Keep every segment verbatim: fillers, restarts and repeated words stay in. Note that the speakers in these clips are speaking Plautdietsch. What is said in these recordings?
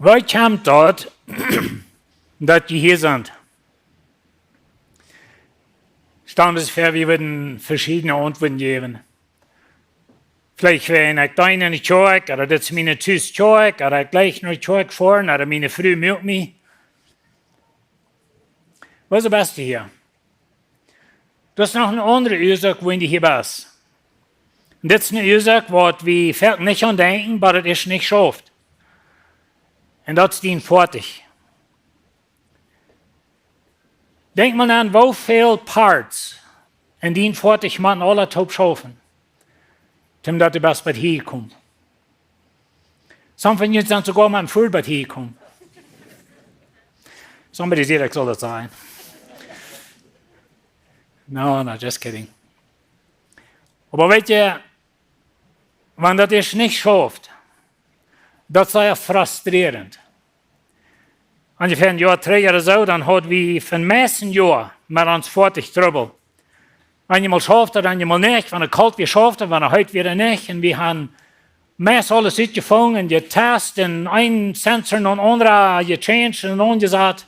Woo kjemt daut, daut jie hia sent? Stal die väa, wie wudden veschiedne Auntwuaten jäwen. Veleicht wäa ekj deen enne Kjoakj, ooda dit es miene Tus Kjoakj, ooda ekj jleich no de Kjoakj foaren, ooda miene Fru muak mie. Woo es daut baste hia? Daut es noch eene aundre Uasoak, wuarom du hia best. Un dit es eene Uasoak, waut wie foaken nich aun denkjen, oba daut es nich schauft. Un daut es dien Foatich. Denkj mol aun, woo väl Parts en dien Foatich motten aula toop schaufen, om daut du best bat hia jekomen. Some von junt sent soogoa met een Foatboot hia jekomen. Somebody said, ekj saul daut sajen. No, no, just kidding. Oba weetst du, wan daut es nich schauft, daut es sea frustrierend. Onjefäa een Joa trigj ooda soo, dan haud wie fa een meist een Joa met ons Foatich Trubbel. Eenjemol schauft et, eenjemol nich. Wan et kolt wia, schauft et, wan et heet wia, dan nich. Un wie haben meist aules utjefungen, jetest un een Sensor no dän aundren jechanged un aunjesat.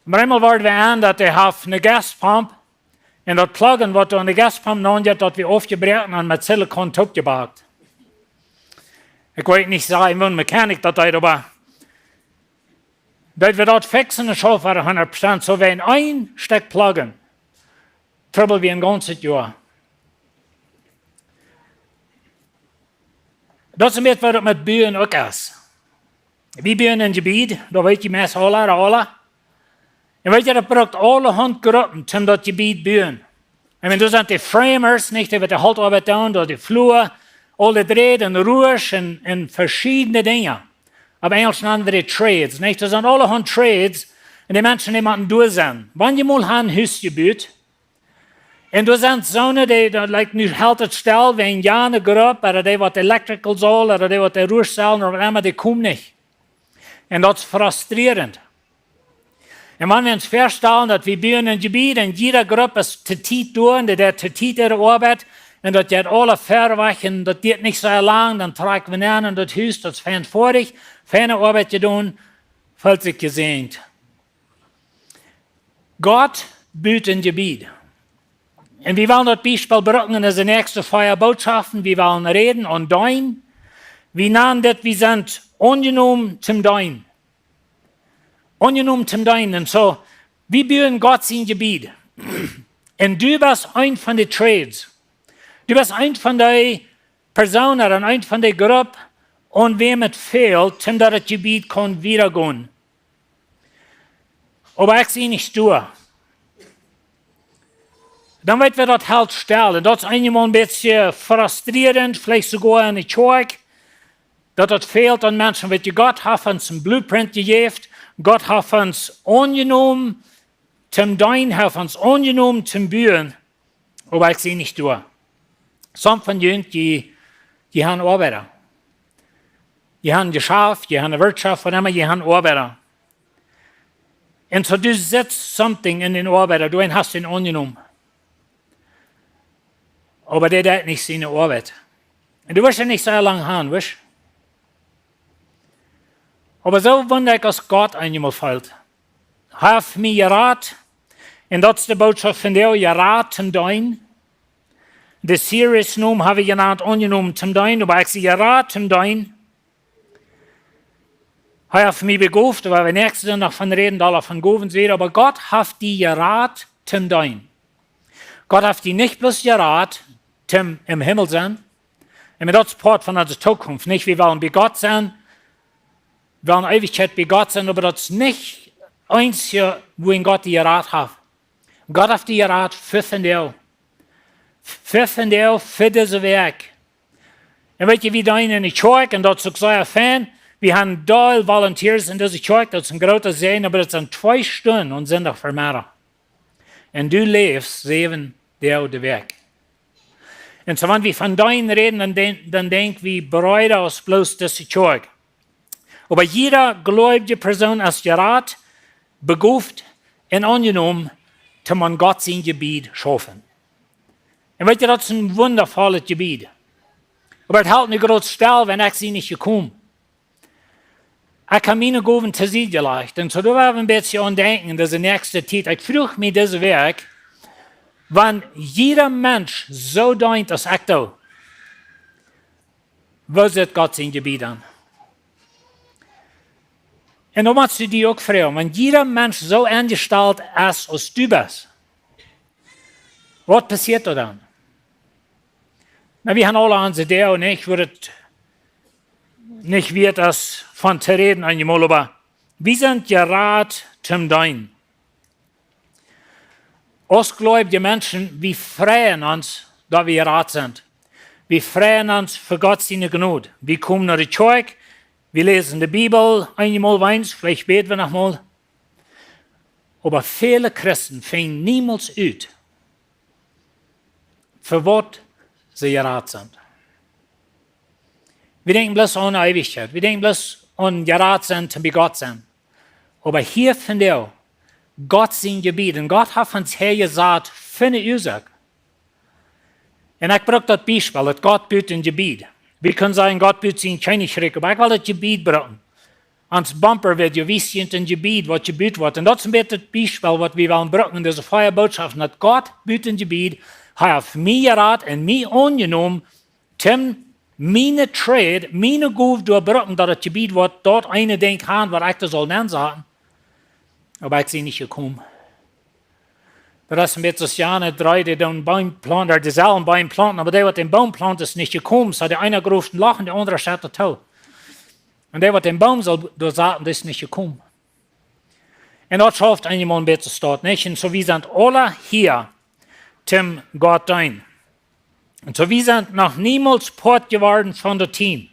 Oba eemol wort wie aun, daut dee haft eene Gaspump. Un daut Plug-in, waut doa aun de Gaspump aunjeit, daut wia aufjebroaken un met Silikon toopjebakt. Ekj weet nich, saj ekj, woo een Mechanic daut deed, oba daut wie daut fixen, un schauft wada hundat Prozent. Soo wia een Stekj Plug-in. Trubbel wie een gaunzet Joa. Daut es een bät waut et met Buen uk es. Wie buen een Jebied, daut weet jie meist aula, aula. Un weetst du, daut brukt aulahaunt Gruppen, om daut Jebied buen. Ekj meen, doa sent de Framers, nich, dee waut de Holtoabeit doonen, doa de Flua, aule Dräd un Ruasch un, un veschiedne Dinja. Opp Enjelsch nanen wie dee Trades, nich? Doa sent aulahaunt Trades, un de Menschen, dee motten doa sennen. Wan jie mol haben Hus jebut, un doa sent soone, dee, daut, like, nu helt et stell, wäajen jane Grupp, ooda dee waut Electrical saul, ooda dee waut de Ruasch saul, ooda waut emma, dee komen nich. Un daut es frustrierend. Un wan wie ons väastalen, daut wie buen een Jebied, un jiede Grupp es to Tiet doa, un dee deit to Tiet äare Oabeit, un daut jeit aula verwajch, un daut diat nich soo lang, dan trakjen wie aun, un daut Hus, daut es fein foadich, feine Oabeit jedonen, feelt sikj jesäajent. Gott but een Jebied. Un wie wellen daut Biespel brucken en onse näakjste vea Bootschoften. Wie wellen räden aun deenen. Wie nanen dit, wie sent aunjenomen toom deenen. Aunjenomen toom deenen. Un soo, wie buen Gott sien Jebied. Un du best eent von de Trades. Du best eent von dee Persoonen, ooda eent von dee Grupp, aun wäm et fält, om daut daut Jebied kaun wieda gonen. Oba ekj sie nich doa. Dan weetst du, daut helt stell. Un daut es eenjemol een bät frustrierend, veleicht soogoa enne Kjoakj, daut daut fält aun Menschen. Weetst du, Gott haft ons een Blueprint jejäft. Gott haft ons aunjenomen toom deenen, haft ons aunjenomen toom buen. Oba ekj sie nich doa. Some von junt, jie, jie haben Oabeida. Jie haben Jeschaft, jie haben Wirtschoft, waut emma, jie haben Oabeida. Un soo, du sitst something en dän Oabeida, du hast dän aunjenomen. Oba dee deit nich siene Oabeit. Un du woascht am nich soo lang haben, weetst du? Oba soo wunda ekj, aus Gott eenjemol fält. Hee haft mie jerat, un daut es de Bootschoft von vondoag, jerat toom deenen. De Series Nomen hab ekj jenant, aunjenomen toom deenen, oba ekj sie jerat toom deenen. Hee haft mie bejooft, wua wie näakjsten Sindach von räden, doa von Gowen räden, oba Gott haft die jerat toom deenen. Gott haft die nich bloos jerat toom em Himmel sennen. Un daut es Poat von onse Zukunft, nich? Wie wellen bie Gott sennen, wie wellen Eewichkjeit bie Gott sennen, oba daut es nich eent, wua Gott die jerat haft. Gott haft die jerat fa vondoag. Fa vondoag, fa dise Wäakj. Un weetst du, wie deenen enne Kjoakj, un daut es uk sea fein. Wie haben väl Volunteers en dise Kjoakj, daut es een groota Säajen, oba daut sent twee Stunden aun Sindach Vemeddach. Un du läfst säwen Doag de Wäakj. Un soo, wan wie von deenen räden, dan denkj, dan denkj wie breeda aus bloos dise Kjoakj. Oba jieda gleubja Persoon es jerat, bejooft un aunjenomen, toom aun Gott sien Jebied schaufen. Un weetst du, daut es een wundavolet Jebied. Oba et helt mie groot stell, wan ekj sie nich jekomen. Ekj hab miene Gowen to Sied jelajcht. Un soo doa woa wie een bät aun denkjen, dise näakjste Tiet. Ekj fruach mie dise Wäakj, wan jieda Mensch soo denkjt aus ekj doo, woo sitt Gott sien Jebied dan? Un dan motst du die uk froagen, wan jieda Mensch soo enjestalt es aus du best, waut passieet doa dan? Na, wie haben aule onse Deel un ekj wudd et nich wieet es von to räden eenjemol, oba wie sent jerat toom deenen. Aus gleubje Menschen, wie freien ons, daut wie jerat sent. Wie freien ons fa Gott siene Jnod. Wie komen no de Kjoakj, wie läsen de Bibel eenjemol weens, veleicht bäd wie noch mol. Oba väle Christen finjen niemols ut, fa waut see jerat sent. Wie denkjen bloos aun Eewichkjeit. Wie denkjen bloos aun jerat sennen, toom bie Gott sennen. Oba hia vondoag, Gott sien Jebied. Un Gott haft ons häajesat fa ne Uasoak. Un ekj bruck daut Biespel, daut Gott but een Jebied. Wie kjennen sajen, Gott but sien Kjennichrikj, oba ekj well daut Jebied brucken. Ons Bumper-Video, wie sent een Jebied, waut jebut woat. Un daut es een bät daut Biespel, waut wie wellen brucken, dise vea Bootschoft, daut Gott but een Jebied, hee haft mie jerat un mie aunjenomen, toom miene Trade, miene Gow doa brucken, daut daut Jebied woat, daut eene Dinkj han, waut ekj doa saul nensaten. Oba ekj sie nich jekomen. Daut es een bät soo aus jane dree, dee doonen Boom plaunten, dee sellen Boom plaunten, oba dee, waut dän Boom plant, es nich jekomen. Soo de eena groft een Loch un de aundra schet daut too. Un dee, waut dän Boom saul doa saten, dee es nich jekomen. Un daut schauft eenjemol een bät soo, nich? Un soo, wie sent aule hia, toom Gott deenen. Un soo, wie sent noch niemols Poat jeworden von daut Team.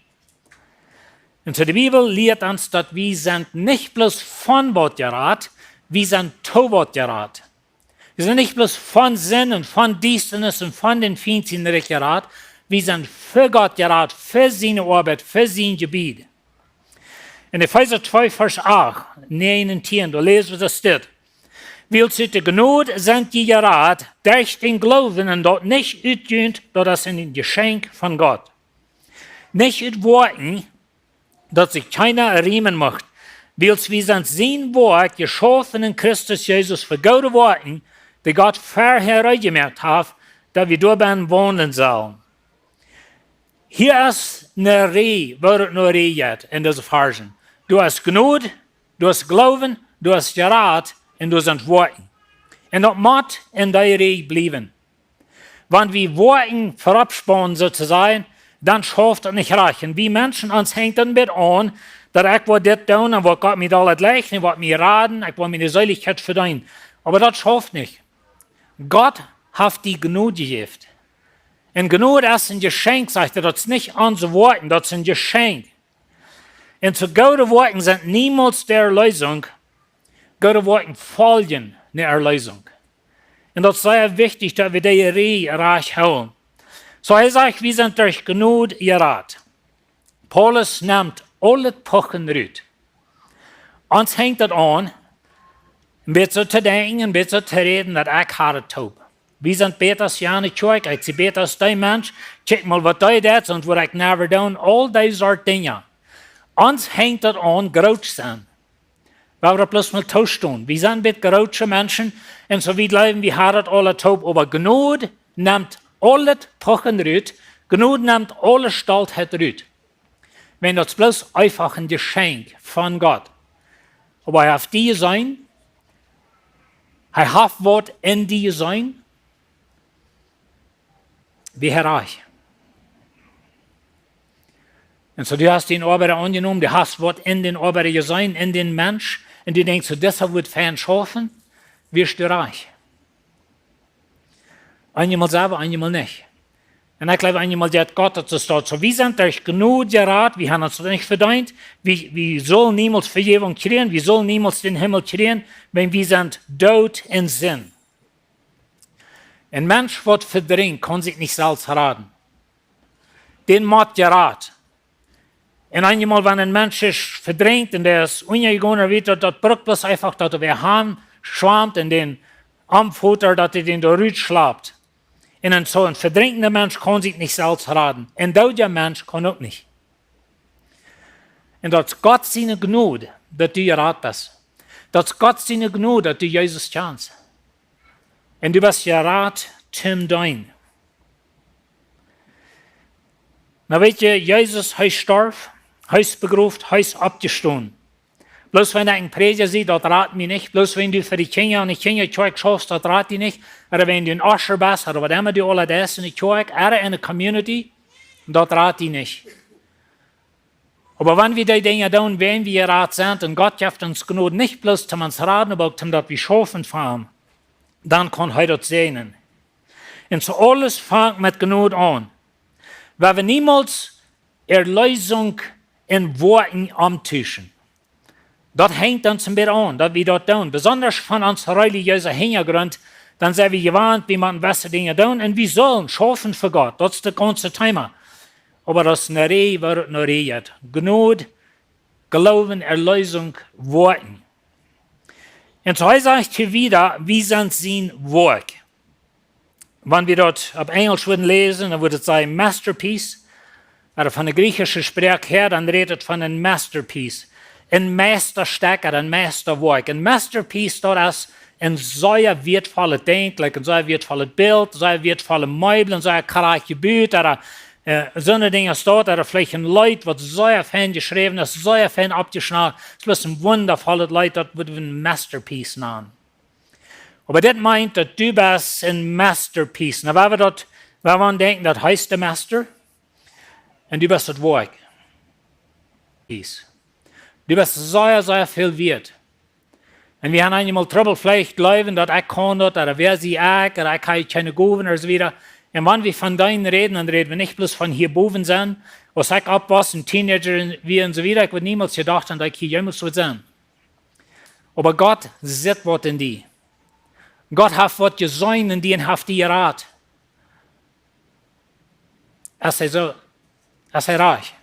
Un soo, de Bibel lieet ons, daut wie sent nich bloos von waut jerat, wie sent to waut jerat. Wie sent nich bloos von Sind un von Diestanis un von dän Fient sien Rikj jerat, wie sent fa Gott jerat, fa siene Oabeit, fa sien Jebied. En Efeesa twee, Varsch acht, näajen un tieen, doa läsen wie daut dit: Wiels ut de Jnod sent jie jerat, derch dän Gloowen, un daut nich ut junt, daut es een Jeschenkj von Gott. Nich ut Woakjen, daut sikj kjeena riemen mucht, wiels wie sent sien Woakj, jeschaufen en Christus Jesus fa goode Woakjen, dee Gott verhäa reed jemoakt haft, daut wie doabennen waundlen sellen. Hia es ne Rieej, woo daut no Rieej jeit en dise Varschen. Doa es Jnod, doa es Gloowen, doa es jerat un doa sent Woakjen. Un daut mott en dee Rieej bliewen. Wan wie Woakjen verop spaunen, soo to sajen, dan schauft daut nich rajcht. Un wie Menschen, ons henjt daut een bät aun, daut ekj woa dit doonen un woat Gott mie daut leicht un woat mie raden, ekj woa miene Seelichkjeit vedeenen. Oba daut schauft nich. Gott haft die Jnod jejäft. Un Jnod es een Jeschenkj, sajcht hee, daut es nich onse Woakjen, daut es een Jeschenkj. Un soo goode Woakjen sent niemols de Erleesunk, goode Woakjen foljen ne Erleesunk. Un daut es sea wichtich, daut wie dee Rieej rajcht hoolen. Soo, hee sajcht, wie sent derch Jnod jerat. Paulus nemt aul daut Puchen rut. Ons henjt daut aun, een bät soo to denkjen, een bät soo to räden, daut ekj ha daut toop. Wie sent bäta aus jane Kjoakj, ekj sie bäta aus dee Mensch, kjikj mol waut dee deit, soont wudd ekj never doonen, aul dee Sort Dinja. Ons henjt daut aun, groot sennen. Wie haben daut bloos mol toostonen. Wie sent een bät groote Menschen, un soo wie jleewen, wie haben daut aule toop, oba Jnod nemt aul daut Puchen rut, Jnod nemt aule Stoltheit rut. Wan daut es bloos eefach een Jeschenkj von Gott. Oba hee haft die jeseenen, hee haft waut en die jeseenen, wie hee rajcht. Un soo, du hast dän Oabeida aunjenomen, du hast waut en dän Oabeida jeseenen, en dän Mensch, un du denkjst, soo, disa wudd fein schaufen, wia du rajcht. Eenjemol selfst, eenjemol nich. Un ekj jleew, eenjemol jeit Gott daut soo. Soo, wie sent derch Jnod jerat, wie haben ons daut nich vedeent, wie, wie sullen niemols Vejäwunk kjrieen, wie sullen niemols dän Himmel kjrieen, wan wie sent doot en Sind. Een Mensch, waut vedrinkjt, kaun sikj nich selfst raden. Dän mott jerat. Un eenjemol, wan een Mensch es vedrinkjt un dee es unjajegonen, weet daut, daut brukt bloos eefach, daut doa wäa han schwamt un dän omfot, daut hee dän doa rut schlapt. Un een soo een vedrinkjenda Mensch kaun sikj nich selfst raden. Een doodja Mensch kaun uk nich. Un daut es Gott siene Jnod, daut du jerat best. Daut es Gott siene Jnod, daut du Jesus kjanst. Un du best jerat toom deenen. Na, weet jie, Jesus, hee storf, hee es begroft, hee es oppjestonen. Bloos wan ekj een Prädja sie, daut rat mie nich. Bloos wan du fa de Kjinja enne Kjinjakjoakj schaufst, daut rat die nich. Ooda wan du een Usher best, ooda waut emma du aula deist enne Kjoakj, ooda enne community, daut rat die nich. Oba wan wie dee Dinja doonen, wan wie jerat sent, un Gott jeft ons Jnod nich bloos toom ons raden, oba uk toom daut wie schaufen fa am, dan kaun hee daut säajnen. Un soo aules fangt met Jnod aun. Wie woaren niemols Erleesunk un Woakjen omtuschen. Daut henjt ons een bät aun, daut wie daut doonen. Besonda von ons relijeesa Hinjagrunt, dan sent wie jewant, wie motten jewesse Dinja doonen. Un wie sellen schaufen fa Gott. Daut es daut gaunze Thema. Oba daut es ne Rieej, woo daut ne Rieej jeit. Jnod, Gloowen, Erleesunk, Woakjen. Un soo hee sajcht hia wieda, wie sent sien Woakj. Wan wie daut opp Enjlisch wudden läsen, dan wudd et sajen masterpiece. Ooda von de griechische Sproak häa, dan rät et von een masterpiece. Een Meistastekj ooda een Meistawoakj. Een masterpiece, daut es een sea wieetvollet Dinkj, like een sea wieetvollet Bilt, sea wieetvolle Meebel, een sea krakjt Jebäd, ooda, äh, soone Dinja aus daut, ooda veleicht een Leet, waut sea fein jeschräwen es, sea fein oppjeschnackt. Et es een wundavollet Leet, daut wudd wie een masterpiece nanen. Oba dit meent, daut du best een masterpiece. Na, wan wie daut, wan wie denkjen, daut hee es de Meister, un du best daut Woakj. Piece. Du best sea, sea väl wieet. Un wie haben eenjemol Trubbel, veleicht jleewen, daut ekj kaun daut, ooda wäa sie ekj, ooda ekj hab kjeene Gowen, un soo wieda. Un wan wie von deenen räden, dan räden wie nich bloos von hia bowen sennen. Aus ekj oppwoss, een Teenager un, wia un soo wieda, ekj wudd niemols jedocht haben, daut ekj hia jemols wudd sennen. Oba Gott sitt waut en die. Gott haft waut jeseenen en die un haft die jerat. Es hee soo, es hee rajcht?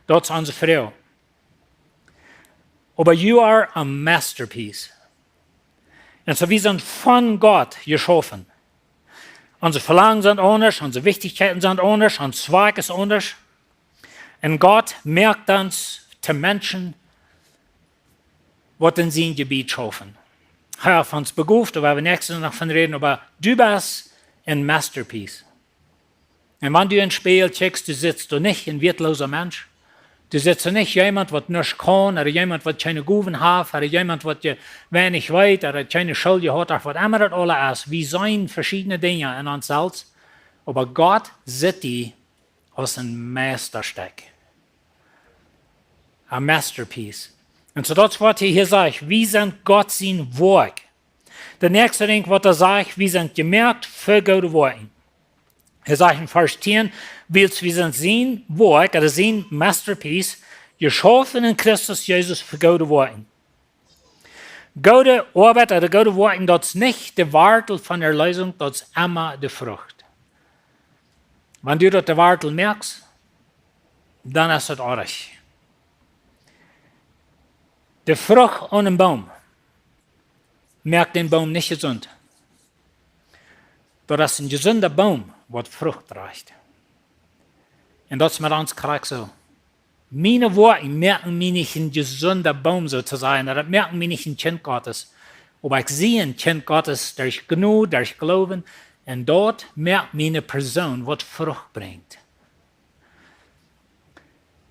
Daut es onse Froag. Oba you are a masterpiece. Un soo, wie sent von Gott jeschaufen. Onse Velangen sent aundasch, onse Wichtichkjeiten sent aundasch, ons Zwakj es aundasch. Un Gott moakt ons to Menschen, waut en sien Jebäd schaufen. Hee haft ons begroft, doa woa wie näakjsten noch von räden, oba du best een masterpiece. Un wan du em Spieejel kjikjst, du sitst doa nich een wieetloosa Mensch. Du sitst doa nich jemaunt, waut nuscht kaun, ooda jemaunt, waut kjeene Gowen haft, ooda jemaunt, waut je weinich weet, ooda kjeene School jehaut haft, waut emma daut aules es. Wie seenen veschiedne Dinja en ons selfst, oba Gott sitt die aus een Meistastekj. A masterpiece. Un soo daut es waut hee hia sajcht, wie sent Gott sien Woakj. De näakjste Dinkj waut hee sajcht, wie sent jemoakt fa goode Woakjen. Hee sajcht en Varsch tieen, wiels wie sent sien Woakj, daut es sien masterpiece, jeschaufen en Christus Jesus fa goode Woakjen. Goode Oabeit ooda goode Woakjen, daut es nich de Wartel von Erleesunk, daut es emma de Frucht. Wan du daut de Wartel moakst, dan es daut oajch. De Frucht aun een Boom moakt dän Boom nich jesunt. Daut es een jesunda Boom, waut Frucht drajcht. Un daut es met ons krakjt soo. Miene Woakjen moaken mie nich een jesunda Boom, soo to sajen. Daut moaken mie nich een Kjint Gottes. Oba ekj sie een Kjint Gottes derch Jnod, derch Gloowen. Un daut moakt mie eene Persoon, waut Frucht brinjt.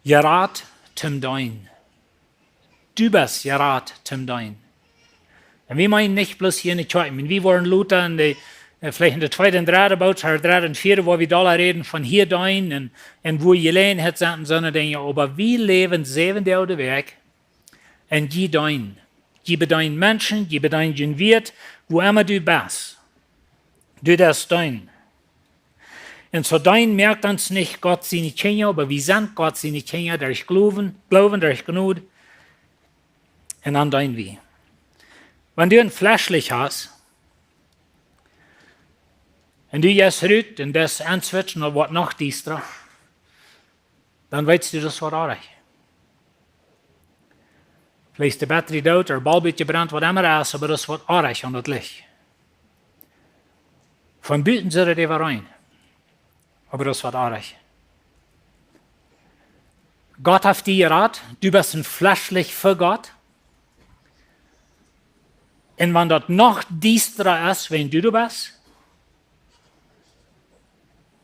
Jerat toom deenen. Du best jerat toom deenen. Un wie meenen nich bloos hia en de Kjoakj. Ekj meen, wie woaren lota en de, äh, veleicht en de tweede un dredde Bootschoft, dredde un vieede, wua wie doa räden von hia deenen un, un wua Jeläajenheit sent un soone Dinja. Oba wie läwen säwen Doag de Wäakj un jie deenen. Jie bedeenen Menschen, jie bedeenen jun Wieet, wua emma du best. Du deist deenen. Un soo deenen moakt ons nich Gott siene Kjinja, oba wie sent Gott siene Kjinja derch Gloowen, Gloowen derch Jnod. Un dan deenen wie. Wan du een Flashlicht hast, un du jeist rut un deist aunswitchen, daut woat noch diesta, dan weetst du, daut es waut oajch. Veleicht es de Batterie doot, ooda Bulb jebrennt, waut emma daut es, oba daut es waut oajch aun daut Licht. Von buten sitt daut äwa rein, oba daut es waut oajch. Gott haft die jerat, du best een Fleeschlich fa Gott. Un wan daut noch diestrer es, wan du doa best,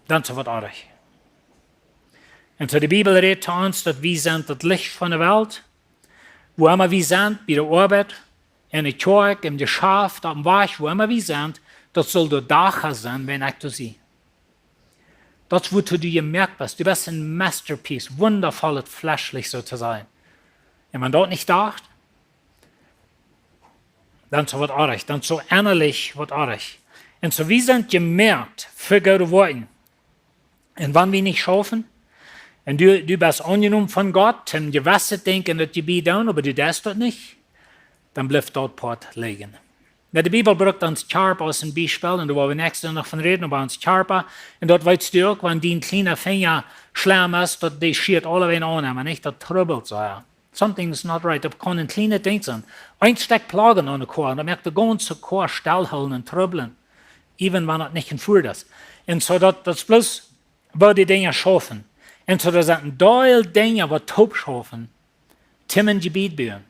dan es waut oajch. Un soo de Bibel rät to ons, daut wie sent daut Licht von de Welt. Wua emma wie sent, bie de Oabeit, enne Kjoakj, em Jeschaft, oppem Wajch, wua emma wie sent, daut saul daut Dach sennen, wan ekj doa sie. Daut es, wuatoo du jemoakt best. Du best een masterpiece, wundavollet Fleeschlich soo to sajen. Un wan daut nich docht, dan es waut oajch, dan es ennalich waut oajch. Un soo, wie sent jemoakt fa goode Woakjen. Un wan wie nich schaufen, un du, du best aunjenomen von Gott, un du west daut denkjen, daut du bie doonen, oba du deist daut nich, dan blift daut Poat lijen. Nu, de Bibel brukt ons Kjarpa aus een Biespel, un doa woa wie näakjsten noch von räden, oba ons Kjarpa, un daut weetst du uk, wan dien kjliena Finja schlem es, daut dee schieet aulewäajen aun, oba nich, daut trubbelt soo, jo. Something is not right. Daut kaun een kjlienet Dinkj sennen. Een Stekj Plagg aun de Koa, daut moakt de gaunze Koa stellhoolen un trubbeln. Even wan daut nich jefuat es. Un soo daut, daut es bloos, woo dee Dinja schaufen. Un soo, doa sent een Deel Dinja, waut toop schaufen, toom een Jebied buen.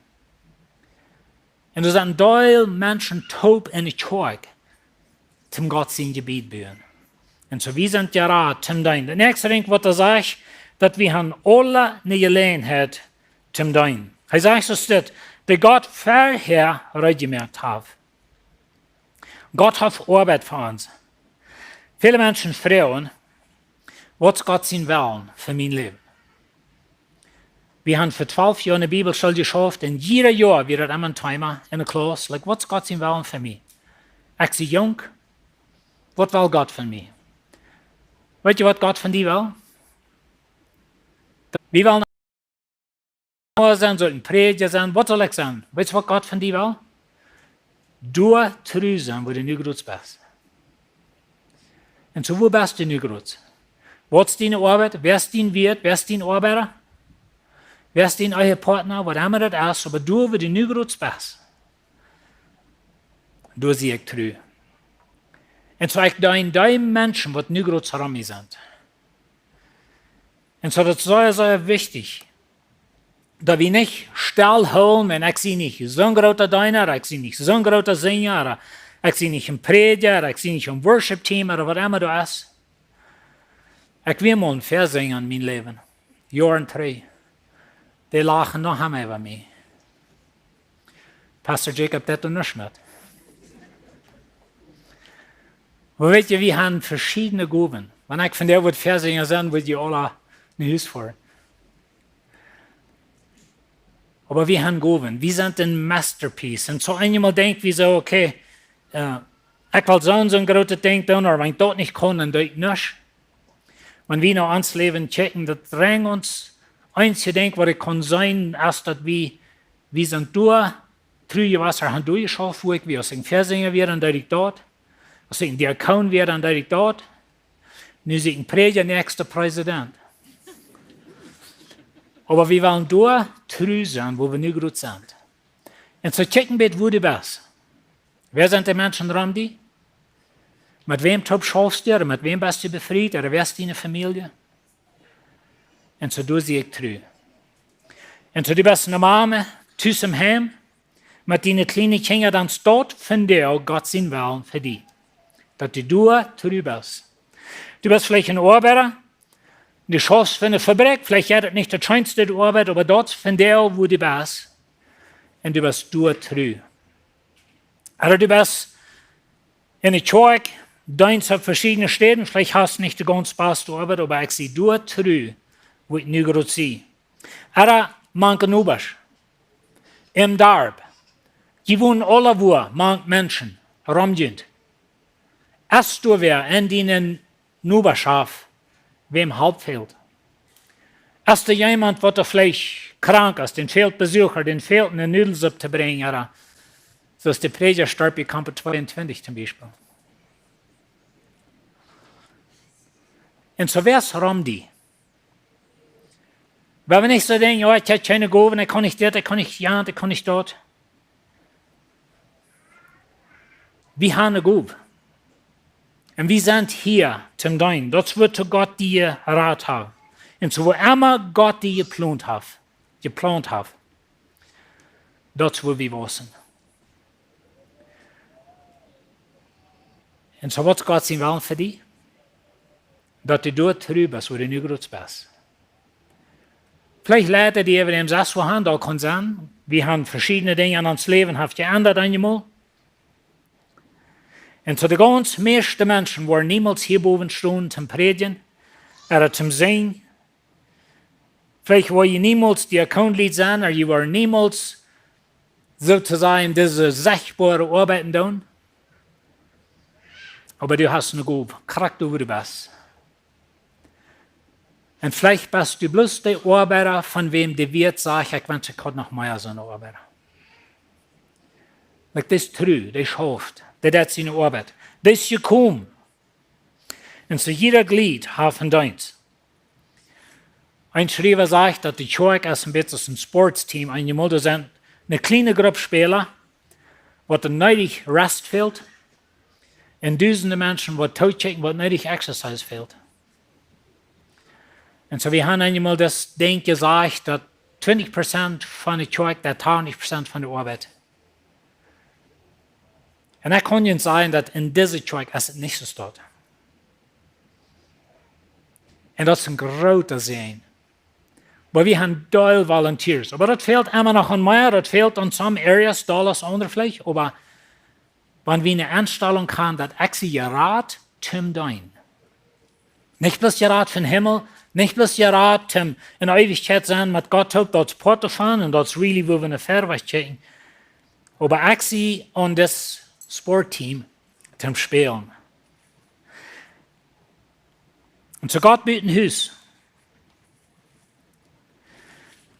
Un doa sent een Deel Menschen toop enne Kjoakj, toom Gott sien Jebied buen. Un soo, wie sent jerat toom deenen. De näakjste Dinkj, waut hee sajcht, daut wie haben aule eene Jeläajenheit toom deenen. Hee sajcht soo dit, dee Gott verhäa reed jemoakt haft. Gott haft Oabeit fa ons. Väle Menschen froagen, waut es Gott sien Wellen fa mien Läwen? Wie haben fa twalf Joa enne Bibelschool jeschauft un jieda Joa wia daut emma een Thema enne Klauss, like, waut es Gott sien Wellen fa mie? Ekj sie junk, waut well Gott von mie? Weetst du, waut Gott von die well? Wie wellen Pascha sennen, saul een Prädja sennen, waut saul ekj sennen? Weetst du, waut Gott von die well? Du tru sennen, wua du nu krakjt best. Un soo, wua best du nu krakjt? Waut es diene Oabeit? Wäa es dien Wieet? Wäa es dien Oabeida? Wäa es dien Ehepartner? Waut emma daut es, oba du, wua du nu krakjt best, doa sie ekj tru. Un soo, ekj deen dee Menschen, waut nu krakjt rom mie sent. Un soo, daut es sea, sea wichtich, daut wie nich stellhoolen, un ekj sie nich soon groota Deena, ekj sie nich soon groota Sinja, ekj sie nich een Prädja, ekj sie nich een Worship Team, ooda waut emma daut es. Ekj wia mol een Väasinja en mien Läwen, Joaren trigj. Dee lachen noch emma äwa mie. Pastor Jacob, daut doa nuscht met. Oba weetst du, wie haben veschiedne Gowen. Wan ekj von dee wudd Väasinja sennen, wudd jie aula no Hus foaren. Oba wie haben Gowen. Wie sent een masterpiece. Un soo eenjemol denkj wie soo, okay, äh, ekj well soon, soon grootet Dinkj doonen, oba wan ekj daut nich kaun, dan doo ekj nuscht. Wan wie no ons Läwen kjikjen, daut brinjt ons, eensje Dinkj, waut ekj kaun seenen, es daut wie, wie sent doa tru jewast, haben doa jeschauft, wua ekj wia. Aus ekj een Väasinja wia, dan deed ekj daut. Aus ekj een Diakon wia, dan deed ekj daut. Nu sie ekj een Prädja, näakjsta Präsident. Oba wie wellen doa tru sennen, wua wie nu krakjt sent. Un soo kjikj een bät, wua du best. Wäa sent de Menschen rom die? Met wäm toop schaufst du, ooda met wäm best du befriet, ooda wäa es diene Famielje? Un soo, doa sie ekj tru. Un soo, du best eene Mame, tus em Heim, met diene kjliene Kjinja, dan es daut vondoag Gott sien Wellen fa die. Daut du doa tru best. Du best veleicht een Oabeida, du schaufst fa eene Fabrikj, veleicht es daut nich daut scheenste Oabeit, oba daut es vondoag, wua du best. Un du best doa tru. Ooda du best enne Kjoakj, deenst opp veschiedne Städen, veleicht hast du nich de gaunz baste Oabeit, oba ekj sie doa tru, wua ekj nu krakjt sie. Ooda mank de Nobasch, em Darp. Jie wonen aula wua, mank Menschen, rom junt. Es doa wäa en diene Nobaschoft, wäm Help fält? Es doa jemaunt, waut doa veleicht krank es, dän fält Besucha, dän fält eene Nudelsupp to brinjen, ooda soo aus de Prädja storf bie Kamp tweeuntwintich toom Biespel. Un soo, wäa es rom die? Wan wie nich soo denkjen, oh, ekj hab kjeene Gowen, ekj kaun nich dit, ekj kaun nich jant, ekj kaun nich daut. Wie haben eene Gow. Un wie sent hia toom deenen. Daut es wuatoo Gott die jerat haft. Un soo, wua emma Gott die jeplaunt haft, jeplaunt haft, daut es wua wie wausen. Un soo, waut es Gott sien Wellen fa die? Daut du doa tru best, wua du nu groots best. Veleicht leit hee die äwa däm sest wua han, daut kaun sennen. Wie han veschiedne Dinja en ons Läwen haft jeendat eenjemol. Un soo, de gaunz mieeschte Menschen woaren niemols hia bowen stonen toom prädjen, ooda toom sinjen. Veleicht woa jie niemols Diakonlied sennen, ooda jie woaren niemols, soo to sajen, dise sechtboare Oabeit doonen. Oba du hast eene Gow, krakjt wua du best. Un veleicht best du bloos de Oabeida, von wäm de Wieet sajcht: "Ekj wensch, ekj haud noch mea soone Oabeida." Like, dee es tru, dee schauft, dee deit siene Oabeit, dee es jekomen. Un soo jieda Jleet haft een Deenst. Een Schriewa sajcht, daut de Kjoakj es een bät aus een Sportsteam. Eenjemol doa sent eene kjliene Grupp Späla, waut doa needich Rest fält, un dusende Menschen, waut tookjikjen, waut needich Exercise fält. Un soo, wie han eenjemol daut Dinkj jesajcht, daut twintich Prozent von de Kjoakj deit tachentich Prozent von de Oabeit. Un ekj kaun junt sajen, daut en dise Kjoakj es et nich soo stoakj. Un daut es een groota Säajen. Oba wie han dol volunteers. Oba daut fält emma noch aun mea, daut fält en some areas, dolla aus aundre veleicht. Oba wan wie eene Enstalunk han, daut ekj sie jerat toom deenen. Nich bloos jerat fa dän Himmel, nich bloos jerat toom en Eewichkjeit sennen met Gott toop, daut es Poat doavon un daut es really, wua wie no verwoat kjikjen. Oba ekj sie aun dit Sportteam toom spälen. Un soo Gott buten Hus.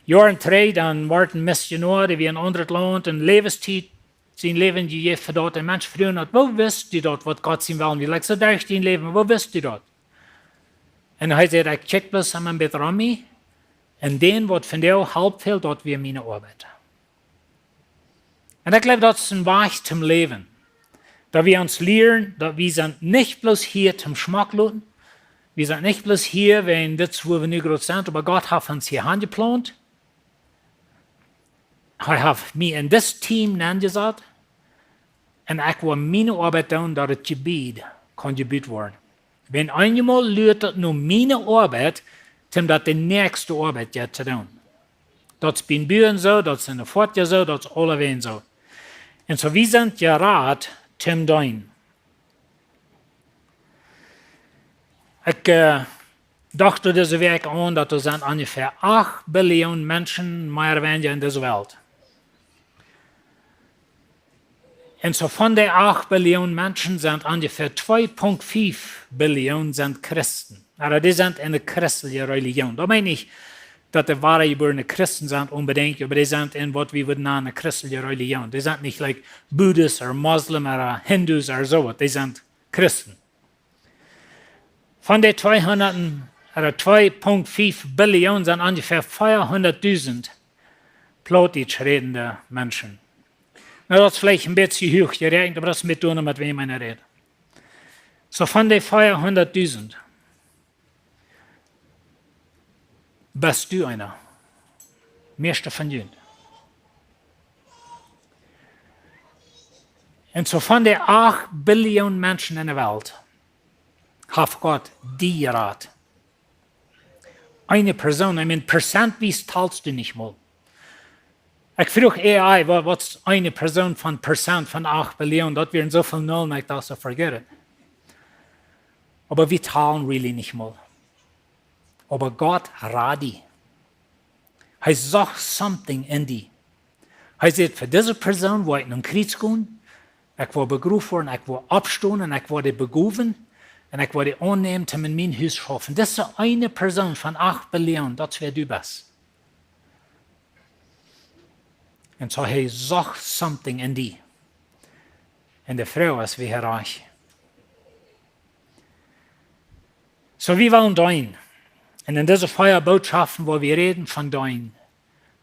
Joaren trigj, dan wort een Missionoa, dee wia en een aundret Launt, un Läwenstiet, sien Läwen jejäft fa daut. Un Menschen fruagen daut: "Woo wist du daut, waut Gott sien Wellen wia? Like, soo derch dien Läwen, woo wist du daut?" Un hee säd: "Ekj kjikj bloos aun mien bät rom mie, un dän, waut vondoag Help fält, daut wia miene Oabeit." Un ekj jleew, daut es een Wajch toom läwen. Daut wie ons lieren, daut wie sent nich bloos hia toom schmock loten. Wie sent nich bloos hia, wäajen dit es, wua wie nu groots sent, oba Gott haft ons hia hanjeplaunt. Hee haft mie en dit Team nenjesat. Un ekj well miene Oabeit doonen, daut daut Jebied kaun jebut woaren. Wan eenjemol luat daut no miene Oabeit, toom daut de näakjste Oabeit jeit to doonen. Daut es biem Buen soo, daut es en de Foatja soo, daut es aulawäajen soo. Un soo, wie sent jerat toom deenen. Ekj, äh, docht doa dise Wäakj aun, daut doa sent onjefäa acht Billion Menschen, mea ooda weinja, en dise Welt. Un soo von dee acht Billion Menschen sent onjefäa twee Punkt fiew Billion sent Christen. Ooda dee sent en de christelje Relijoon. Daut meent nich, daut dee wadajebuarne Christen sent onbedinjt, oba dee sent en waut wie wudden nanen christelje Relijoon. Dee sent nich like Buddhist ooda Moslem ooda Hindus ooda soo waut. Dee sent Christen. Von dee tweehundat, ooda twee Punkt fiew Billion sent onjefäa veahundatdusend Plautdietsch rädende Menschen. Nu, daut es veleicht een bät huach jeräakjent, oba daut es met doonen, met wäm eena rät. Soo von dee veahundatdusend best du eena. Mieeschte von junt. Un soo von dee acht Billion Menschen en de Welt haft Gott die jerat. Eene Persoon, I mean, prozentwies talst du nich mol. Ekj fruach A I, wa-, waut es eene Persoon von Prozent von acht Billion? Daut wieren soo väl Nullen, ekj docht soo, forget it. Oba wie talen really nich mol. Oba Gott rad die. Hee sach something en die. Hee säd: "Fa dise Persoon woa ekj nom Kjriez gonen, ekj woa begroft woaren, ekj woa oppstonen, ekj woa dee begrowen, un ekj woa dee aunnämen, toom en mien Hus schaufen." Dise eene Persoon von acht Billion, daut es wäa du best. Un soo, hee sach something en die. Un de Froag es, woo hee rajcht. Soo, wie wellen deenen. Un en dise vea Bootschoften, wua wie räden von deenen,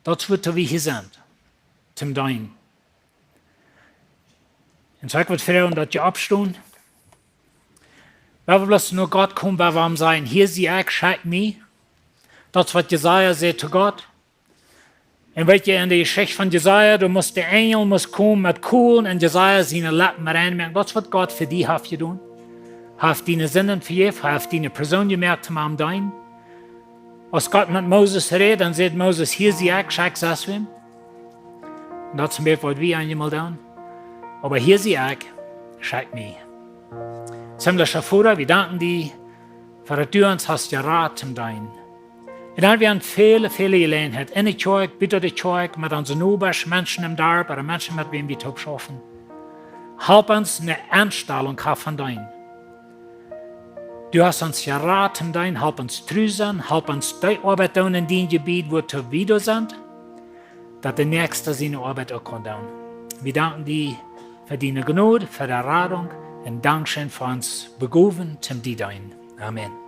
daut es wuatoo wie hia sent, toom deenen. Un soo, ekj wudd froagen, daut jie oppstonen. Wie wellen bloos no Gott komen, wie wellen sajen: "Hia sie ekj, schekj mie." Daut es waut Jesaja säd to Gott. Un weet jie, en de Jeschicht von Jesaja, doa must de Enjel must komen met Kolen un Jesaja siene Leppen rein moaken. Daut es waut Gott fa die haft jedonen. Haft diene Sinden vejäft, haft diene Persoon jemoakt toom am deenen. Aus Gott met Moses räd, dan säd Moses: "Hia sie ekj, schekj sest wäm." Un daut es een bät waut wie eenjemol doonen. Oba: "Hia sie ekj, schekj mie." Himmlischa Voda, wie danken die fa daut du ons hast jerat toom deenen. Un dan wie aun väle, väle Jeläajenheit, en de Kjoakj, buta de Kjoakj, met onse Nobasch, Menschen em Darp, ooda Menschen, met wäm wie toop schaufen. Help ons eene Enstalunk haben von deenen. Du hast ons jerat toom deenen, help ons tru sennen, help ons dee Oabeit doonen en dien Jebiet, wua wie doa sent, daut de Näakjsta siene Oabeit uk kaun doonen. Wie danken die fa diene Jnod, fa de Radunk, un dankscheen fa ons Begowen toom die deenen. Amen.